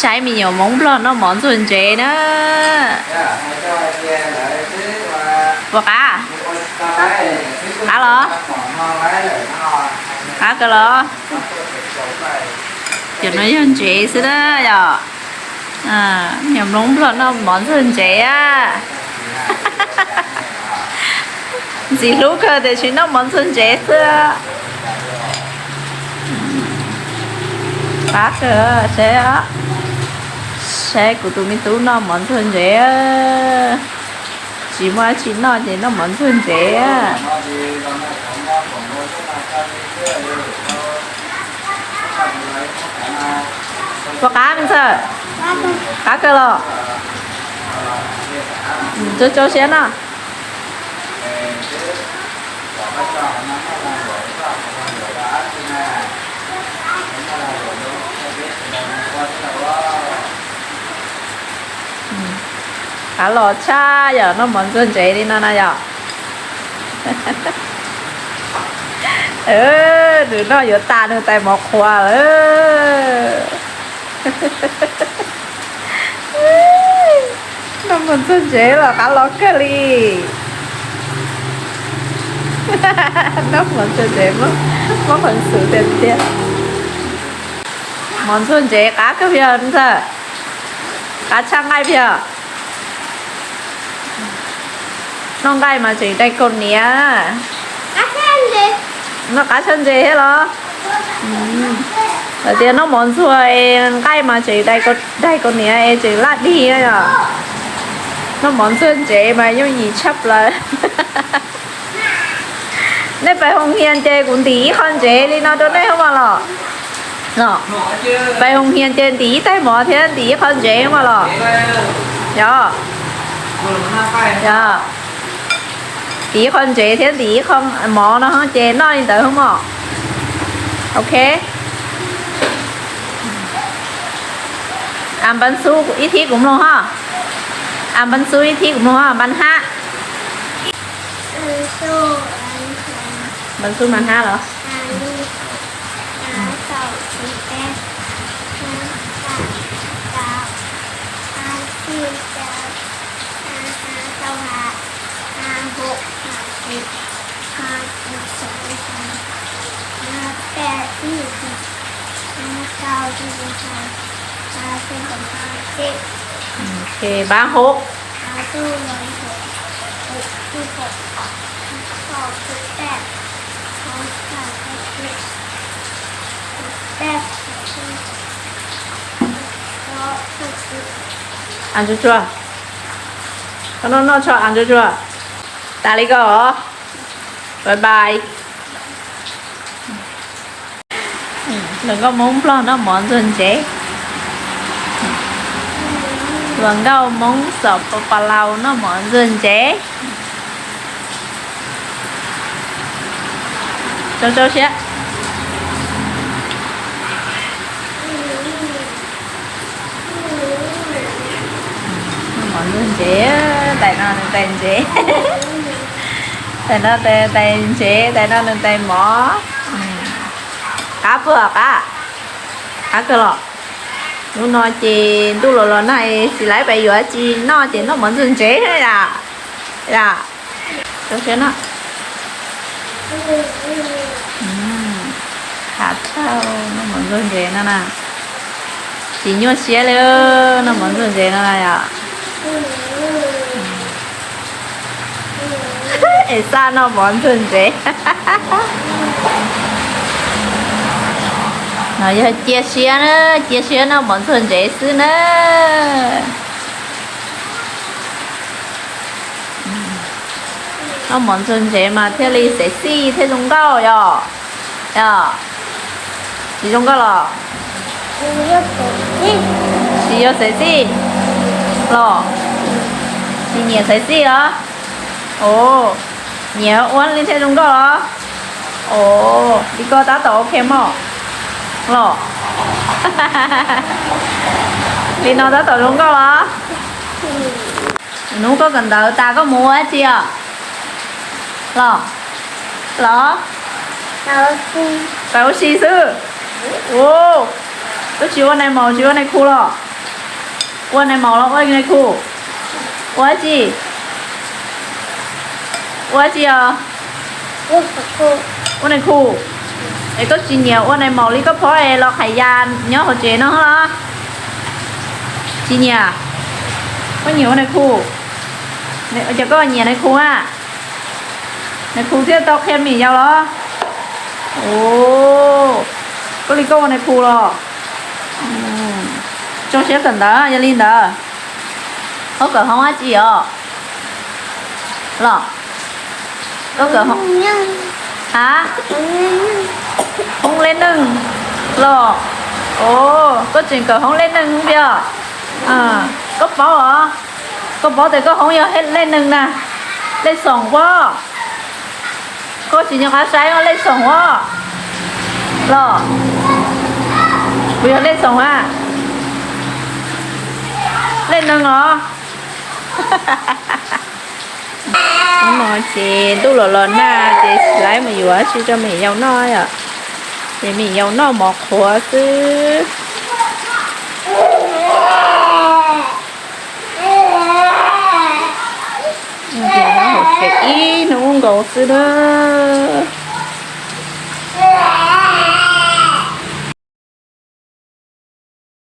Saib me nyuam Hmoob Nplog noj mov ntxuag ntsev na. Puas qab? Qab los? Qab kawg los? Cov no yog ntsev xwb na yom. Me nyuam Hmoob Nplog noj mov ntxuag ntsev a. Ntxim hlub kawg tiam sis noj mov ntxuag ntsev xwb. Qab kawg, saib, saib kuv tus me tub noj mov ntxuag ntsev. Tsis muaj dab tsi noj ces noj mov ntxuag ntsev. Puas qab me ntxawg? Qab kawg los? Tsau tsau siab no. Qab los tshaj yom, noj mov ntxuag ntsev li no na yom. Nws noj yuav tas nws tais mov qhuav lawm. Noj mov ntxuag ntsev los qab los kawg li. Noj mov ntxuag ntsev muab qhov xwm tiag tiag. Mov ntxuag ntsev qab kawg yog ntxawg. Qab tshaj nqaij yog. Noj nqaij mas tseem dai kaus hniav. Noj qab tshaj ntsev thiab los? Lawv tias noj mov ntxuag nqaij mas tseem dai kaus hniav es tseem laj dig yom. Noj mov ntxuag ntsev mas yooj yim tshaj plaws. Nej pais hoos hias ces kuv ntim ib qho ntsev li no rau nej hos mas los. Pais hoos hias ces ntim ib tais mov thiab ntim ib qho ntsev hos mas los. Yog, yog, ntim ib qho ntsev thiab ntim ib qho mov no ces noj li ntawd hos mas. Ok. Ăn bánh su ib thib kuv mloog hos. Ăn bánh su ib thib kuv mloog hos, bánh hab. Bánh su màn hab los? Ok, bán hộp. Ăn tsuag tsuag. Koj noj noj tso ăn tsuag tsuag. Tas li ko os. Bye bye. Hluas nkauj Hmoob Nplog noj mov ntxuag ntsev. Hluas nkauj Hmoob Xos Pas Pas Laus noj mov ntxuag ntsev. Tsau tsau siab. Mov ntxuag ntsev, tais no nws tais ntsev. Tais no tais ntsev, tais no nws tais mov. Qab puag qab. Qab kawg los? Hnub no ces ntuj los los nag, tsis laib pes yuav tsis noj ces noj mov ntxuag ntsev thiab yom. Yom. Rau siab no. Khav thauj noj mov ntxuag ntsev no na. Tsis nyuaj siab li noj mov ntxuag ntsev no na yom. Es xaj noj mov ntxuag ntsev. No yog cia siab na, cia siab noj mov ntxuag ntsev xwb na. Noj mov ntxuag ntsev mas thiaj li sexy thiab zoo nkauj yom. Yog tsis zoo nkauj los? Tsis yog sexy los? Tsis nyiam sexy os? Os, nyiam ua li thiaj zoo nkauj los? Os, li ko tab tom ok mog los? Li no tab tom zoo nkauj los? Hnub koj kawm ntawv tas koj mus ua dab tsi os? Los? Los? Pais ua si xwb. Ua, twb tsis ua nais maum tsis ua nais khu los? Ua nais maum los ua nais khu? Ua dab tsi? Ua dab tsi os? Ua nais khu. Es koj tsis nyiam ua nais maum li koj phob es los qhais ya nyob hauv tsev no los? Tsis nyiam? Koj nyiam ua nais khu? Ces koj nyiam nais khu a? Nais khu thiaj tau qhia me nyuam yaus los? Koj li koj ua nais khu los? Zoo siab kawm ntawv, yog li ntawd. Koj kawm hoob dab tsi os? Los, koj kawm hoob, a, hoob lej neeg los? Koj tseem kawm hoob lej neeg tiag. Koj paub os? Koj paub tias koj hoob yog lej neeg na? Lej xoom as. Koj tsis nco qab saib lej xoom as los? Puas yog lej xoom a? Lej neeg os. Hnub no ces ntuj los los nag ces tsis laib mus yuav dab tsi rau me nyuam yaus noj yom. Ces me nyuam yaus noj mov qhuav xwb. Ces nyob hauv tsev ib hnub nkaus xwb na.